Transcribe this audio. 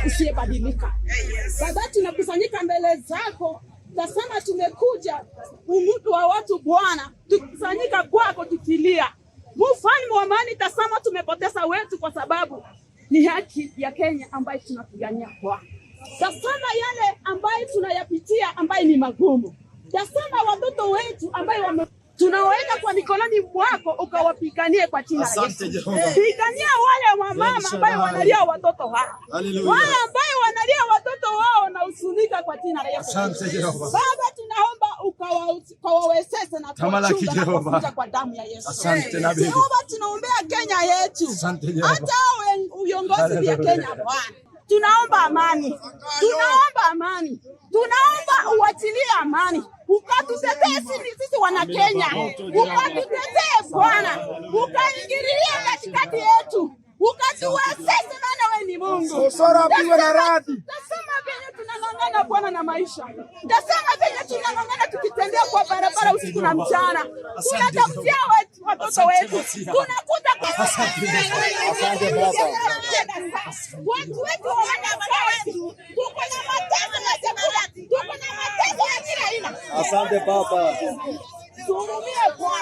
Usiyebadilika. Baba, tunakusanyika mbele zako, tasema tumekuja umutu wa watu Bwana, tukusanyika kwako tukilia. Mfalme wa amani, tasema tumepoteza wetu kwa sababu ni haki ya Kenya ambayo tunapigania kwa. Tasema yale ambayo tunayapitia ambayo ni magumu. Tasema watoto wetu ambayo tunaweka kwa mikononi mwako ukawapiganie kwa jina la Yesu. Asante Jehova. Pigania wale wamama ambayo wanalia watoto wao, Haleluya. Wale ambayo wanalia watoto wao na huzunika kwa jina la Yesu. Asante Jehova. Baba, tunaomba ukawawezeshe na Tamalaki kuwachunga na Jehova. Kuwafuta kwa damu ya Yesu. Asante nabii. Jehova, tunaombea Kenya yetu, Asante Jehova. Hata viongozi vya Haleluya. Kenya Bwana, tunaomba amani, tunaomba amani, tunaomba uachilie amani, ukatutetee sisi wana Kenya, ukatutetee Bwana, ukaingilia katikati yetu, ukatuwezeshe, maana wewe ni Mungu. Osoro apigwe na radi. Tasema venye tunang'ang'ana Bwana na maisha, tasema venye tunang'ang'ana tukitembea kwa barabara usiku na mchana, tunatafutia watoto wetu, tunakuta Asante Baba. Watu wetu hawana kazi, tuko na mateso ya chakula, tuko na mateso ya kila aina. Asante Baba. Tuhurumie Bwana.